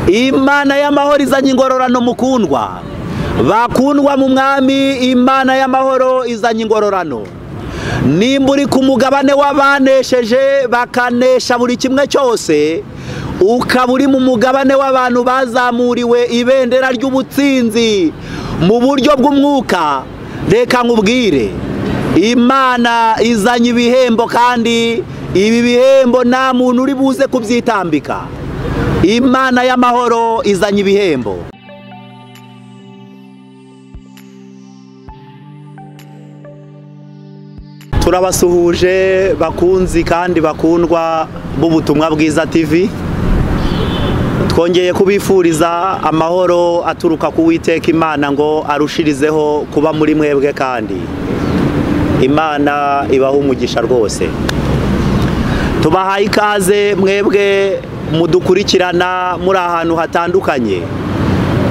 Imana y'amahoro izanye ingororano mukundwa. Bakundwa mu mwami, Imana y'amahoro izanye ingororano. Nimba uri ku mugabane w'abanesheje bakanesha buri kimwe cyose, ukaba uri mu mugabane w'abantu bazamuriwe ibendera ry'ubutsinzi mu buryo bw'umwuka, reka nkubwire, Imana izanye ibihembo, kandi ibi bihembo nta muntu uri buze kubyitambika. Imana y'amahoro izanye ibihembo. Turabasuhuje bakunzi kandi bakundwa b'ubutumwa bwiza TV. Twongeye kubifuriza amahoro aturuka ku Uwiteka Imana ngo arushirizeho kuba muri mwebwe, kandi Imana ibaha umugisha rwose. Tubahaye ikaze mwebwe mudukurikirana muri ahantu hatandukanye,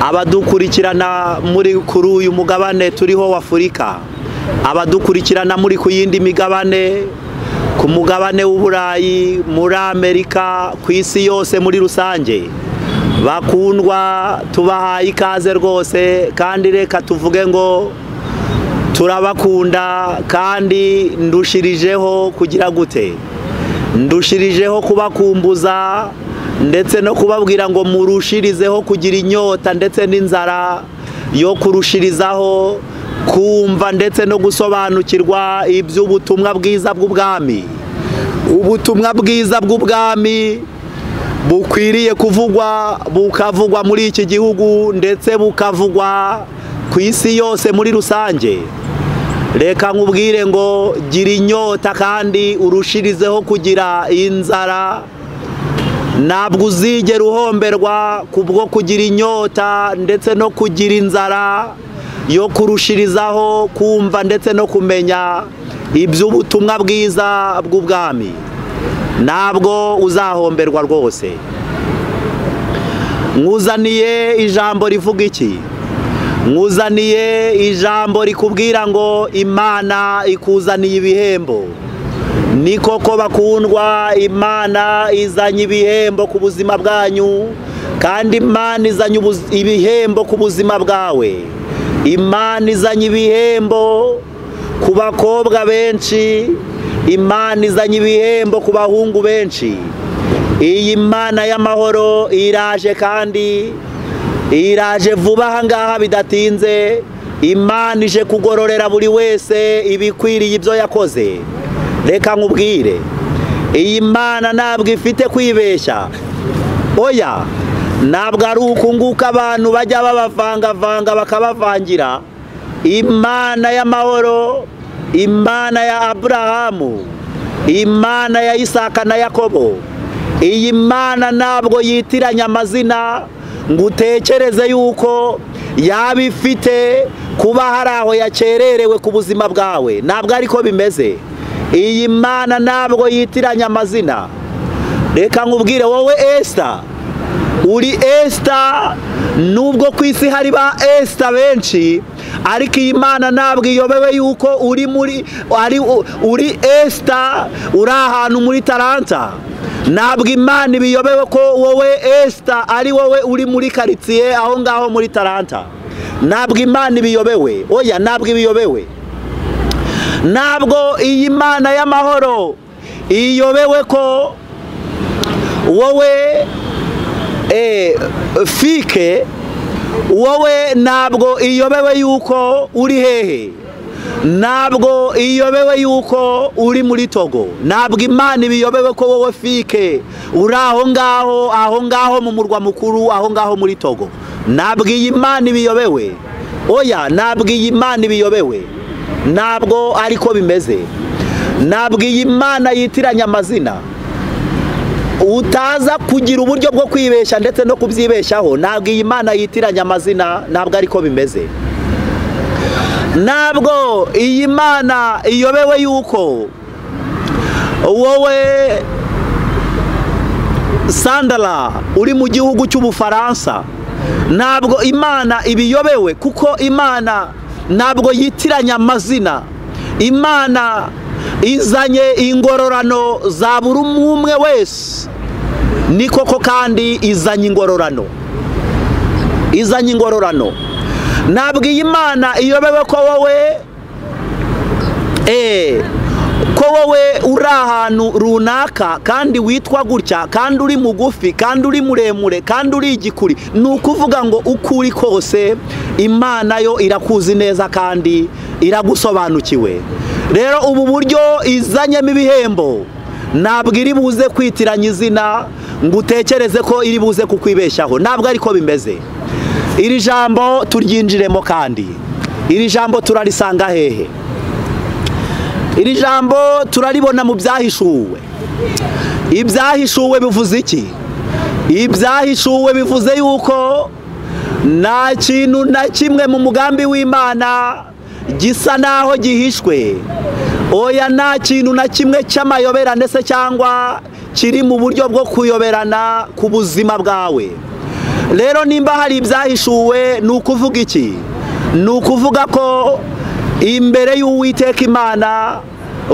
abadukurikirana muri kuri uyu mugabane turiho w'Afurika, abadukurikirana muri ku yindi migabane, ku mugabane w'Uburayi, muri Amerika, ku isi yose muri rusange. Bakundwa, tubahaye ikaze rwose, kandi reka tuvuge ngo turabakunda, kandi ndushirijeho kugira gute, ndushirijeho kubakumbuza ndetse no kubabwira ngo murushirizeho kugira inyota ndetse n'inzara yo kurushirizaho kumva ndetse no gusobanukirwa iby'ubutumwa bwiza bw'ubwami. Ubutumwa bwiza bw'ubwami bukwiriye kuvugwa, bukavugwa muri iki gihugu ndetse bukavugwa ku isi yose muri rusange. Reka nkubwire ngo gira inyota kandi urushirizeho kugira inzara. Ntabwo uzigera uhomberwa kubwo kugira inyota ndetse no kugira inzara yo kurushirizaho kumva ndetse no kumenya iby'ubutumwa bwiza bw'ubwami. Ntabwo uzahomberwa rwose. Nkuzaniye ijambo rivuga iki? Nkuzaniye ijambo rikubwira ngo Imana ikuzaniye ibihembo. Ni koko bakundwa, Imana izanye ibihembo ku buzima bwanyu, kandi Imana izanye ibihembo ku buzima bwawe. Imana izanye ibihembo ku bakobwa benshi, Imana izanye ibihembo ku bahungu benshi. Iyi Mana y'amahoro iraje, kandi iraje vuba aha ngaha bidatinze. Imana ije kugororera buri wese ibikwiriye ibyo yakoze. Reka nkubwire, iyi Mana ntabwo ifite kwibeshya. Oya, ntabwo ari ukunguka abantu bajya babavangavanga bakabavangira. Imana y'amahoro, Imana ya Aburahamu, Imana ya Isaka na Yakobo, iyi Mana ntabwo yitiranya amazina ngo utekereze yuko yaba ifite kuba hari aho yakererewe ku buzima bwawe. Ntabwo ariko bimeze. Iyi Mana ntabwo yitiranya amazina. Reka nkubwire wowe Esther, uri Esther nubwo ku isi hari ba Esther benshi, ariko iyi Mana ntabwo iyobewe yuko uri muri uri Esther, uri ahantu muri Talanta. Ntabwo Imana ibiyobewe ko wowe Esther ari wowe uri muri quartier aho ngaho muri Talanta. Ntabwo Imana ibiyobewe. Oya, ntabwo ibiyobewe. Ntabwo iyi Mana y'amahoro iyobewe ko wowe fike, wowe ntabwo iyobewe yuko uri hehe. Ntabwo iyobewe yuko uri muri Togo. Ntabwo Imana ibiyobewe ko wowe fike uri aho ngaho, aho ngaho mu murwa mukuru, aho ngaho muri Togo. Ntabwo iyi Imana ibiyobewe. Oya, ntabwo iyi Imana ibiyobewe. Ntabwo ariko bimeze. Ntabwo iyi Imana yitiranya amazina. Utaza kugira uburyo bwo kwibeshya ndetse no kubyibeshyaho. Ntabwo iyi Imana yitiranya amazina, ntabwo ariko bimeze. Ntabwo iyi Mana iyobewe yuko wowe Sandala uri mu gihugu cy'Ubufaransa. Ntabwo Imana ibiyobewe, kuko Imana ntabwo yitiranya amazina. Imana izanye ingororano za buri umwe wese. Ni koko kandi izanye ingororano, izanye ingororano. Ntabwo iyi Imana iyobewe ko wowe ko wowe uri ahantu runaka kandi witwa gutya, kandi uri mugufi, kandi uri muremure, kandi uri igikuri. Ni ukuvuga ngo uko uri kose Imana yo irakuzi neza kandi iragusobanukiwe. Rero ubu buryo izanyemo ibihembo, ntabwo iri buze kwitiranya izina ngo utekereze ko iri buze kukwibeshyaho, ntabwo ariko bimeze. Iri jambo turyinjiremo, kandi iri jambo turarisanga hehe? Iri jambo turaribona mu byahishuwe. Ibyahishuwe bivuze iki? Ibyahishuwe bivuze yuko nta kintu na kimwe mu mugambi w'Imana gisa naho gihishwe. Oya, nta kintu na kimwe cy'amayoberane se cyangwa kiri mu buryo bwo kuyoberana ku buzima bwawe. Rero nimba hari ibyahishuwe, ni ukuvuga iki? Ni ukuvuga ko imbere y'Uwiteka Imana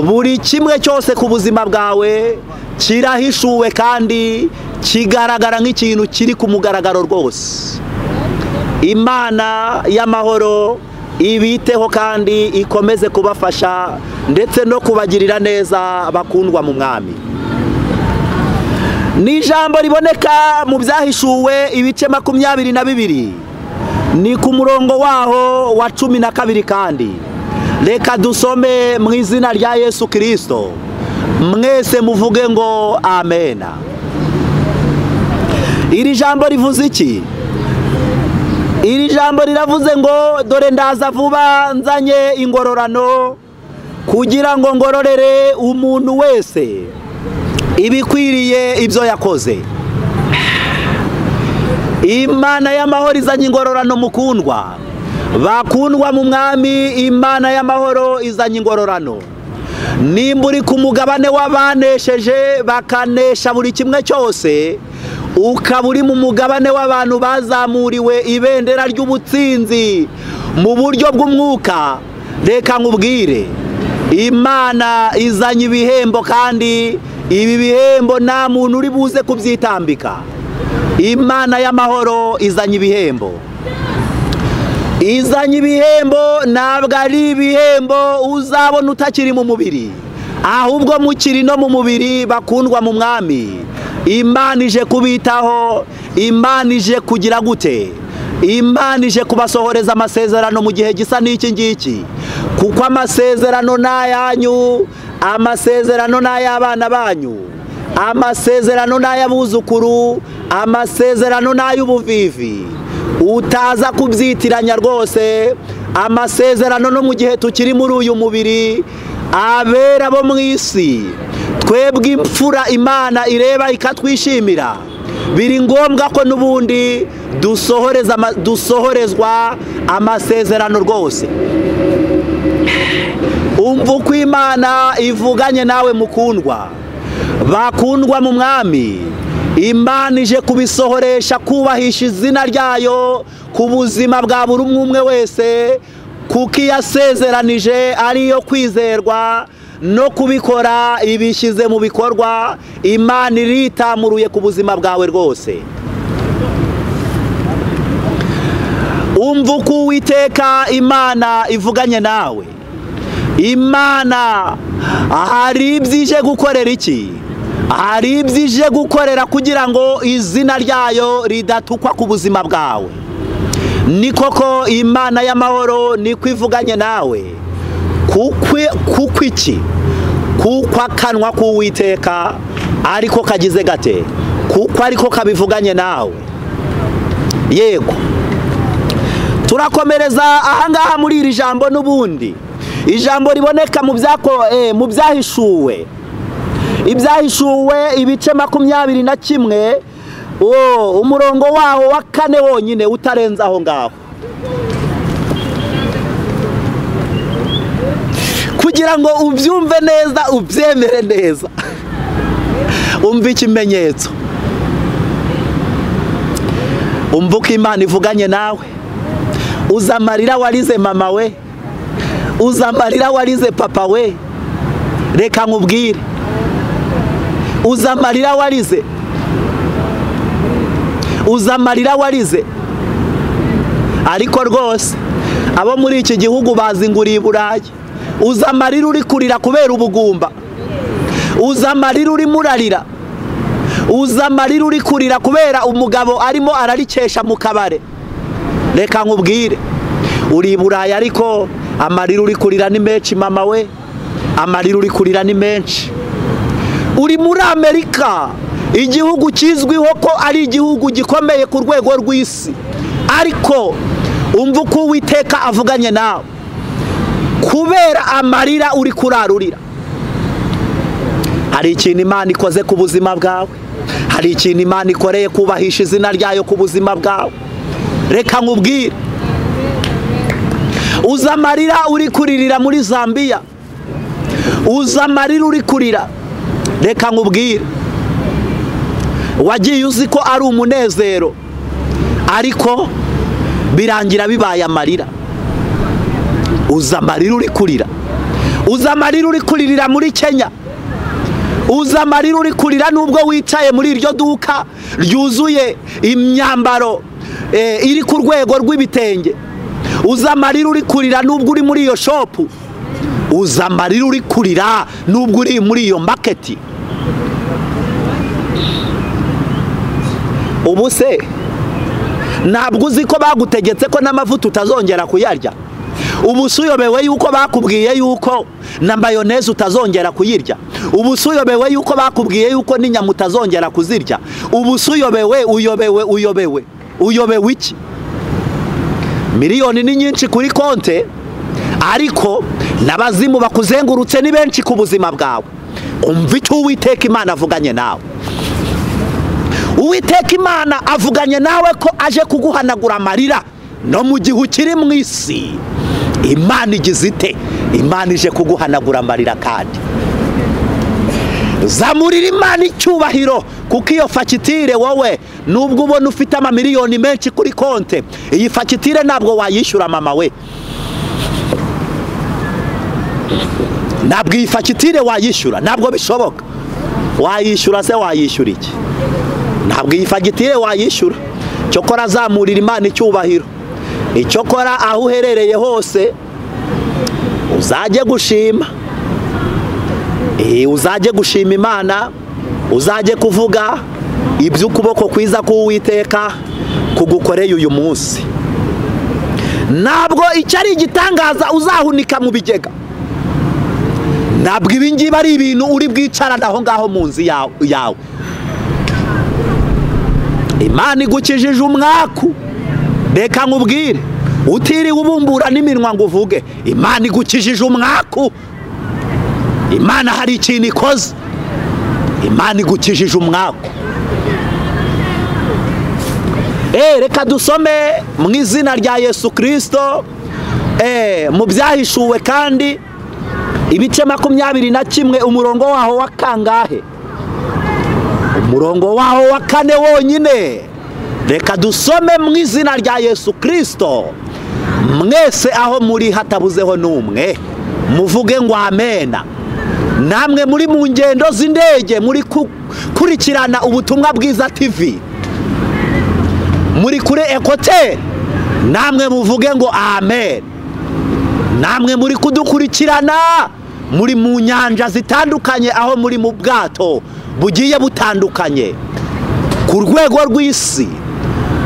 buri kimwe cyose ku buzima bwawe kirahishuwe kandi kigaragara nk'ikintu kiri ku mugaragaro rwose. Imana y'amahoro ibiteho kandi ikomeze kubafasha ndetse no kubagirira neza bakundwa mu Mwami. Ni ijambo riboneka mu byahishuwe ibice 22, ni ku murongo waho wa 12. Kandi reka dusome mu izina rya Yesu Kristo, mwese muvuge ngo amena. Iri jambo rivuze iki? Iri jambo riravuze ngo dore ndaza vuba nzanye ingororano, kugira ngo ngororere umuntu wese ibikwiriye ibyo yakoze. Imana y'amahoro izanye ingororano mukundwa, bakundwa mu Mwami. Imana y'amahoro izanye ingororano. Nimba uri ku mugabane w'abanesheje bakanesha buri kimwe cyose, ukaba uri mu mugabane w'abantu bazamuriwe ibendera ry'ubutsinzi mu buryo bw'umwuka, reka nkubwire, Imana izanye ibihembo, kandi ibi bihembo nta muntu uri buze kubyitambika. Imana y'amahoro izanye ibihembo, izanye ibihembo. Ntabwo ari ibihembo uzabona utakiri mu mubiri, ahubwo mukiri no mu mubiri bakundwa mu Mwami. Imana ije kubitaho, Imana ije kugira gute? Imana ije kubasohoreza amasezerano mu gihe gisa n'iki ngiki, kuko amasezerano n'ayanyu, amasezerano n'ay'abana banyu, amasezerano n'ay'abuzukuru, amasezerano n'ay'ubuvivi. Utaza kubyitiranya rwose. Amasezerano no mu gihe tukiri muri uyu mubiri, abera bo mu isi, twebwe imfura Imana ireba ikatwishimira, biri ngombwa ko n'ubundi dusohorezwa amasezerano rwose. Umva uko Imana ivuganye nawe mukundwa, bakundwa mu Mwami. Imana ije kubisohoresha, kubahisha izina ryayo ku buzima bwa buri umwe wese, kuko iyasezeranije ariyo kwizerwa no kubikora ibishyize mu bikorwa. Imana iritamuruye ku buzima bwawe rwose. Umva uko Uwiteka Imana ivuganye nawe. Imana hari ibyije gukorera iki? Hari ibyije gukorera kugira ngo izina ryayo ridatukwa ku buzima bwawe. Ni koko Imana y'amahoro niko ivuganye nawe. Kuko iki? Kuko akanwa k'Uwiteka ariko kagize gate, kuko ariko kabivuganye nawe. Yego, turakomereza ahangaha muri iri jambo n'ubundi. Ijambo riboneka mu byahishuwe, ibyahishuwe ibice 21, umurongo waho wa 4 wonyine utarenze aho ngaho, kugira ngo ubyumve neza, ubyemere neza. Umva ikimenyetso, umva uko Imana ivuganye nawe. Uza amarira warize mama we, uza amarira warize papa we, reka nkubwire, uza amarira warize. Uza amarira warize. Ariko rwose abo muri iki gihugu bazinguriye i Burayi. Uza amarira uri kurira kubera ubugumba. Uza amarira uri murarira. Uza amarira uri kurira kubera umugabo arimo ararikesha mu kabare. Reka nkubwire, uri i Burayi ariko amarira uri kurira ni menshi mama we. Amarira uri kurira ni menshi. Uri muri Amerika, igihugu kizwiho ko ari igihugu gikomeye ku rwego rw'isi, ariko umva uko Uwiteka avuganye nawe kubera amarira uri kurarurira. Hari ikintu Imana ikoze ku buzima bwawe, hari ikintu Imana ikoreye kubahisha izina ryayo ku buzima bwawe. Reka nkubwire, uza amarira uri kuririra muri Zambia, uza amarira uri kurira. Reka nkubwire, wagiye uzi ko ari umunezero, ariko birangira bibaye amarira. Uza amarira uri kurira. Uza amarira uri kuririra muri Kenya. Uza amarira uri kurira nubwo wicaye muri iryo duka ryuzuye imyambaro iri ku rwego rw'ibitenge. Uza amarira uri kurira nubwo uri muri iyo shopu. Uza amarira uri kurira nubwo uri muri iyo maketi. Ubu se ntabwo uzi ko bagutegetse ko n'amavuta utazongera kuyarya? Ubu se uyobewe yuko bakubwiye yuko na mayoneze utazongera kuyirya? Ubu se uyobewe yuko bakubwiye yuko n'inyama utazongera kuzirya? Ubu se uyobewe, uyobewe, uyobewe, uyobewe iki? Miliyoni ni nyinshi kuri konte, ariko n'abazimu bakuzengurutse ni benshi ku buzima bwawe. Umva icyo Uwiteka Imana avuganye nawe. Uwiteka Imana avuganye nawe ko aje kuguhanagura amarira no mu gihe ukiri mu isi. Imana igize ite? Imana ije kuguhanagura amarira. Kandi zamurira Imana icyubahiro, kuko iyo fagitire wowe nubwo ubona ufite amamiliyoni menshi kuri konte, iyi fagitire ntabwo wayishyura mama we. Ntabwo iyi fagitire wayishyura, ntabwo bishoboka. Wayishyura se wayishyura iki? Ntabwo iyi fagitire wayishyura. Cyokora zamurira Imana icyubahiro. Icyokora aho uherereye hose uzajye gushima. Uzajye gushima Imana, uzajye kuvuga iby'ukuboko kwiza k'Uwiteka kugukoreye uyu munsi. Ntabwo icyo ari igitangaza uzahunika mu bigega. Ntabwo ibi ngibi ari ibintu uri bwicarane aho ngaho mu nzu yawe. Imana igukijije umwaku. Reka nkubwire, utiriwe ubumbura n'iminwa ngo uvuge, Imana igukijije umwaku. Imana hari ikintu ikoze. Imana igukijije umwaku. Reka dusome mu izina rya Yesu Kristo, mu byahishuwe kandi ibice 21 umurongo waho wa kangahe? Umurongo waho wa 4 wonyine. Reka dusome mu izina rya Yesu Kristo. Mwese aho muri hatabuzeho n'umwe, muvuge ngo amena. Namwe muri mu ngendo z'indege muri kurikirana ubutumwa bwiza TV, muri kure ekote, namwe muvuge ngo amen. Namwe muri kudukurikirana muri mu nyanja zitandukanye, aho muri mu bwato bugiye butandukanye ku rwego rw'isi,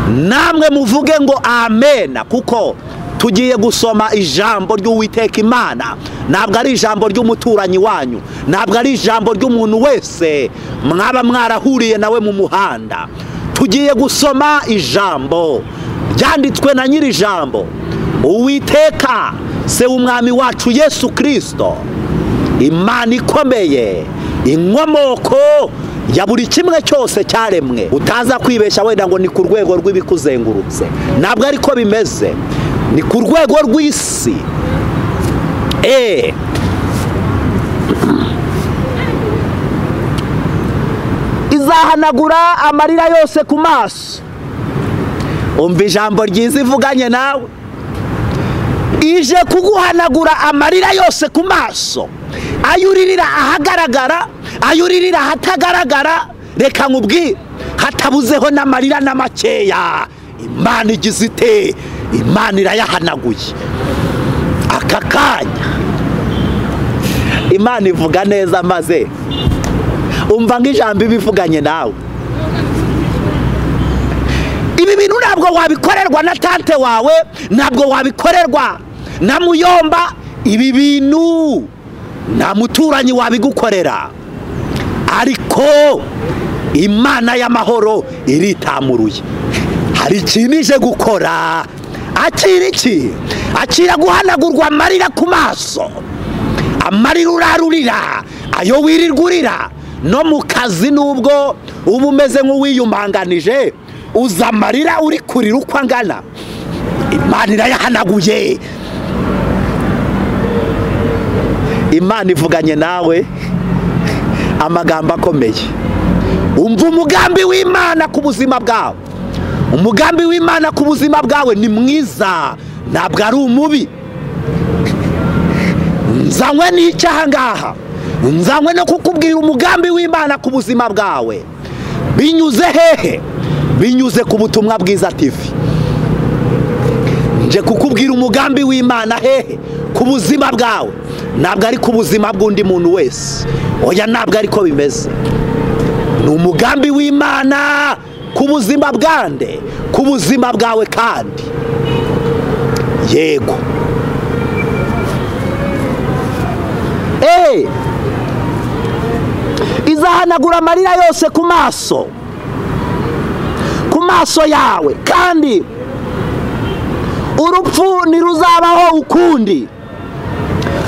namwe muvuge ngo amen, kuko tugiye gusoma ijambo ry'Uwiteka Imana. Ntabwo ari ijambo ry'umuturanyi wanyu, ntabwo ari ijambo ry'umuntu wese mwaba mwarahuriye nawe mu muhanda. Tugiye gusoma ijambo ryanditswe na nyiri ijambo, Uwiteka se w'umwami wacu Yesu Kristo, Imana ikomeye, inkomoko ya buri kimwe cyose cyaremwe. Utaza kwibeshya wenda ngo ni ku rwego rw'ibikuzengurutse, ntabwo ariko bimeze, ni ku rwego rw'isi. Izahanagura amarira yose ku maso. Umva ijambo ryiza ivuganye nawe. Ije kuguhanagura amarira yose ku maso, ayuririra ahagaragara, ayuririra ahatagaragara. Reka nkubwire, hatabuzeho n'amarira n'amakeya, Imana igize ite? Imana irayahanaguye aka kanya. Imana ivuga neza, maze umva nk'ijambo ibivuganye nawe. Ibi bintu ntabwo wabikorerwa na tante wawe, ntabwo wabikorerwa na muyomba, ibi bintu nta muturanyi wabigukorera, ariko Imana y'amahoro iritamuruye. Hari ikintu ije gukora. Akira iki? Akira guhanagurwa amarira ku maso, amarira urarurira, ayo wirirwa urira no mu kazi, nubwo uba umeze nk'uwiyumanganije, uza amarira uri kurira uko angana, Imana irayahanaguye. Imana ivuganye nawe amagambo akomeye. Umva umugambi w'Imana ku buzima bwawe. Umugambi w'Imana ku buzima bwawe ni mwiza, ntabwo ari umubi. Nzanywe n'icyaha ngaha, nzanywe no kukubwira umugambi w'Imana ku buzima bwawe. Binyuze hehe? Binyuze ku Butumwa Bwiza TV. Nje kukubwira umugambi w'Imana hehe? Ku buzima bwawe, ntabwo ari ku buzima bw'undi muntu wese. Oya, ntabwo ariko bimeze. Ni umugambi w'Imana ku buzima bwande, ku buzima bwawe kandi. Yego. Izahanagura amarira yose ku maso, ku maso yawe, kandi urupfu ntiruzabaho ukundi.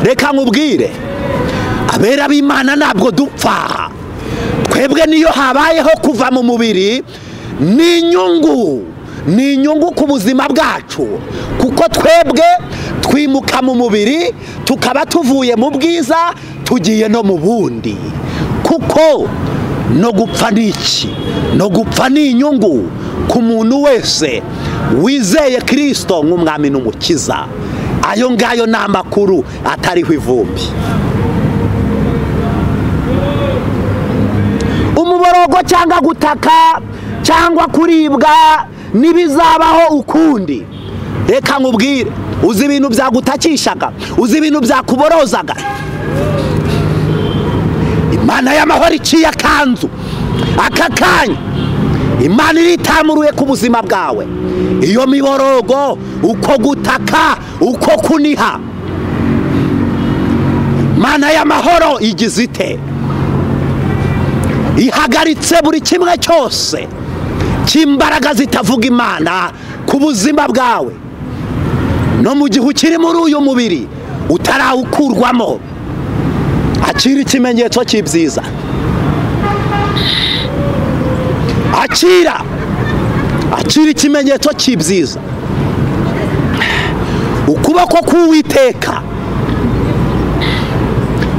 Reka nkubwire, abera b'Imana ntabwo dupfa. Twebwe niyo habayeho kuva mu mubiri ni inyungu, ni inyungu ku buzima bwacu, kuko twebwe twimuka mu mubiri tukaba tuvuye mu bwiza tugiye no mu bundi. Kuko no gupfa ni iki? No gupfa ni inyungu ku muntu wese wizeye Kristo nk'umwami n'umukiza. Ayo ngayo ni amakuru atariho ivumbi. Umuborogo cyangwa gutaka cyangwa kuribwa nibizabaho ukundi. Reka nkubwire, uzi ibintu byagutakishaga, uzi ibintu byakuborozaga, Imana y'amahoro iciye akanzu aka kanya. Imana iritamuruye ku buzima bwawe. Iyo miborogo, uko gutaka, uko kuniha, Imana y'amahoro igize ite? Ihagaritse buri kimwe cyose cy'imbaraga zitavuga Imana ku buzima bwawe. No mu gihe ukiri muri uyu mubiri utarawukurwamo, akira ikimenyetso cy'ibyiza. Akira, akira ikimenyetso cy'ibyiza. Ukuboko k'Uwiteka.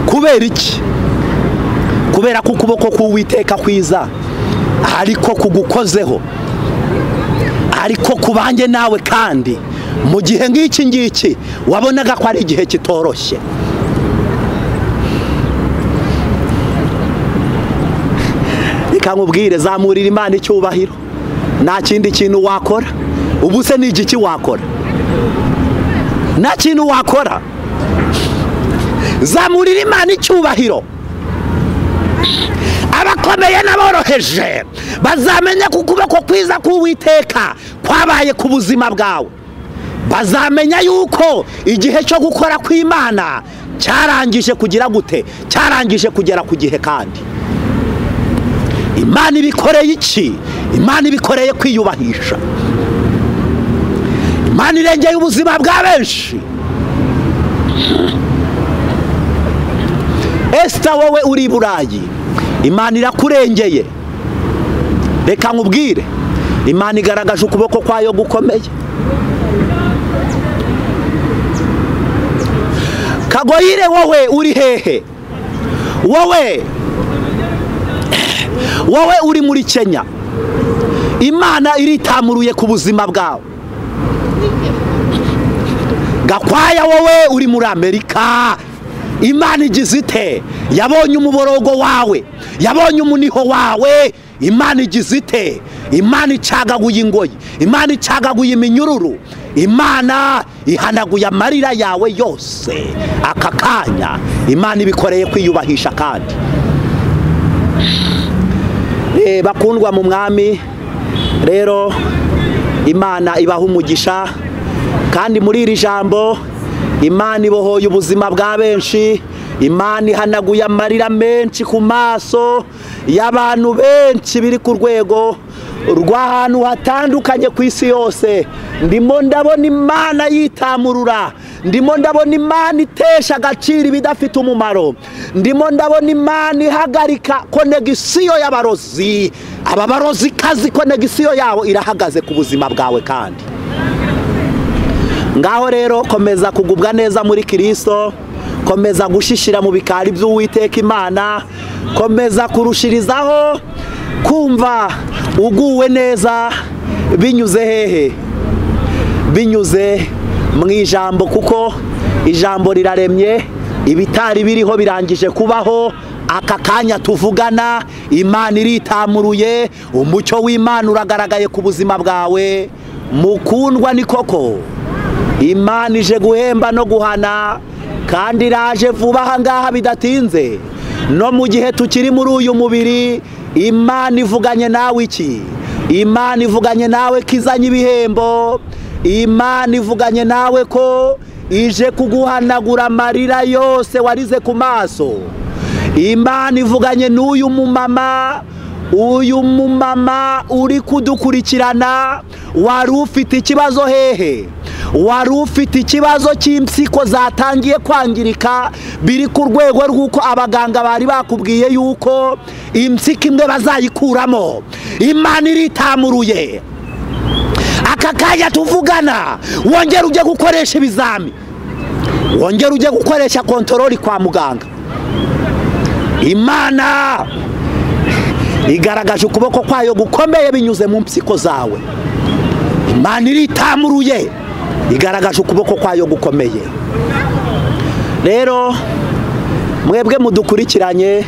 Kubera iki? Kubera ko ukuboko k'Uwiteka kwiza ariko kugukozeho, ariko kubanjye nawe. Kandi mu gihe ngiki ngiki wabonaga ko ari igihe kitoroshye, reka nkubwire, zamurira Imana icyubahiro. Nta kindi kintu wakora. Ubu se ni igiki wakora? Nta kintu wakora. Zamurira Imana icyubahiro. Abakomeye n'aboroheje bazamenya ku kuboko kwiza k'Uwiteka kwabaye ku buzima bwawe. Bazamenya yuko igihe cyo gukora kw'Imana cyarangije kugira gute? Cyarangije kugera ku gihe. Kandi Imana ibikoreye iki? Imana ibikoreye kwiyubahisha. Imana irengeye ubuzima bwa benshi. Esther, wowe uri i Burayi, Imana irakurengeye. Reka nkubwire, Imana igaragaje ukuboko kwayo gukomeye. Kagoyire, wowe uri hehe? Wowe uri muri Kenya, Imana iritamuruye ku buzima bwawe. Gakwaya, wowe uri muri Amerika, Imana igize ite? Yabonye umuborogo wawe, yabonye umuniho wawe, Imana igize ite? Imana icagaguye ingoyi, Imana icagaguye iminyururu, Imana ihanaguye amarira yawe yose. Aka kanya Imana ibikoreye kwiyubahisha. Kandi bakundwa mu mwami, rero Imana ibaha umugisha. Kandi muri iri jambo Imana ibohoye ubuzima bwa benshi, Imana ihanaguye amarira menshi ku maso y'abantu benshi biri ku rwego rw'ahantu hatandukanye ku isi yose. Ndimo ndabona Imana yitamurura, ndimo ndabona Imana itesha agaciro ibidafite umumaro, ndimo ndabona Imana ihagarika konegisiyo y'abarozi. Aba barozi kazi konegisiyo yabo irahagaze ku buzima bwawe. Kandi ngaho rero komeza kugubwa neza muri Kristo, komeza gushishira mu bikari by'Uwiteka Imana, komeza kurushirizaho kumva uguwe neza binyuze hehe? Binyuze mu ijambo, kuko ijambo riraremye, ibitari biriho birangije kubaho. Aka kanya tuvugana Imana iritamuruye, umucyo w'Imana uragaragaye ku buzima bwawe. Mukundwa, ni koko Imana ije guhemba no guhana, kandi iraje vuba aha ngaha bidatinze. No mu gihe tukiri muri uyu mubiri, Imana ivuganye nawe iki? Imana ivuganye nawe ko izanye ibihembo. Imana ivuganye nawe ko ije kuguhanagura amarira yose warize ku maso. Imana ivuganye n'uyu mumama, uyu mumama uri kudukurikirana, wari ufite ikibazo hehe? Wari ufite ikibazo cy'impyiko zatangiye kwangirika, biri ku rwego rw'uko abaganga bari bakubwiye yuko impyiko imwe bazayikuramo. Imana iritamuruye. Aka kanya tuvugana wongera ujye gukoresha ibizami, wongera ujye gukoresha kontorori kwa muganga. Imana igaragaje ukuboko kwayo gukomeye binyuze mu mpyiko zawe. Imana iritamuruye, igaragaje ukuboko kwayo gukomeye. Rero mwebwe mudukurikiranye,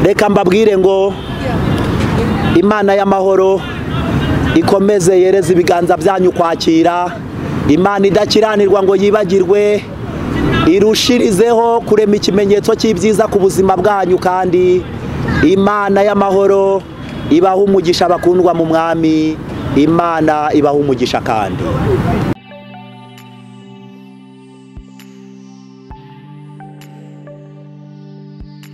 reka mbabwire ngo Imana y'amahoro ikomeze yereze ibiganza byanyu kwakira. Imana idakiranirwa ngo yibagirwe, irushirizeho kurema ikimenyetso cy'ibyiza ku buzima bwanyu. Kandi Imana y'amahoro ibaha umugisha bakundwa mu mwami. Imana ibaha umugisha kandi.